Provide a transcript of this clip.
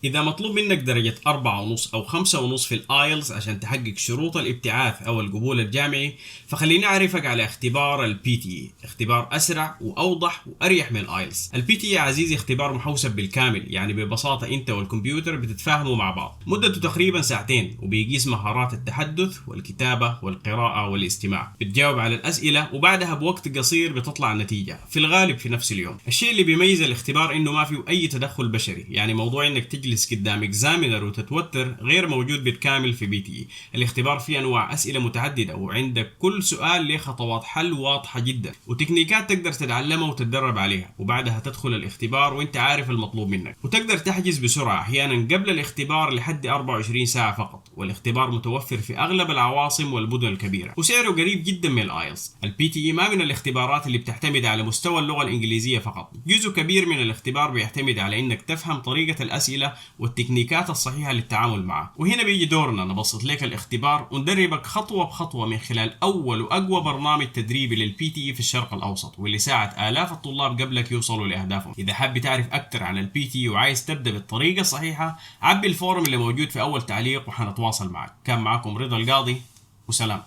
إذا مطلوب منك درجة 4.5 أو 5.5 في ال IELTS عشان تحقق شروط الابتعاث أو القبول الجامعي، فخليني أعرفك على اختبار ال PTE، اختبار أسرع وأوضح وأريح من ال IELTS. ال PTE يا عزيزي اختبار محوسب بالكامل، يعني ببساطة أنت والكمبيوتر بتتفاهموا مع بعض. مدته تقريبا ساعتين وبيقيس مهارات التحدث والكتابة والقراءة والاستماع. بتجاوب على الأسئلة وبعدها بوقت قصير بتطلع النتيجة، في الغالب في نفس اليوم. الشيء اللي بيميز الاختبار انه ما فيه اي تدخل بشري، يعني موضوع انك تجلس قدام examiner وتتوتر غير موجود بالكامل في PTE. الاختبار فيه انواع اسئلة متعدده، وعندك كل سؤال له خطوات حل واضحة جدا وتكنيكات تقدر تتعلمها وتتدرب عليها، وبعدها تدخل الاختبار وانت عارف المطلوب منك، وتقدر تحجز بسرعة احيانا قبل الاختبار لحد 24 ساعة فقط. والاختبار متوفر في اغلب العواصم والمدن الكبيرة، وسعره قريب جدا من ال IELTS. ال PTE ما من الاختبارات اللي بتعتمد على مستوى اللغة الانجليزية فقط، جزء كبير من الاختبار بيعتمد على انك تفهم طريقه الاسئلة والتكنيكات الصحيحة للتعامل معه. وهنا بيجي دورنا نبسط لك الاختبار وندربك خطوة بخطوة من خلال اول واقوى برنامج تدريبي لل PTE في الشرق الاوسط، واللي ساعد الاف الطلاب قبلك يوصلوا لاهدافهم. اذا حاب تعرف اكثر عن ال PTE وعايز تبدا بالطريقة الصحيحه، عبي ال form اللي موجود في اول تعليق وحنتواصل معك. كان معكم رضا القاضي، وسلام.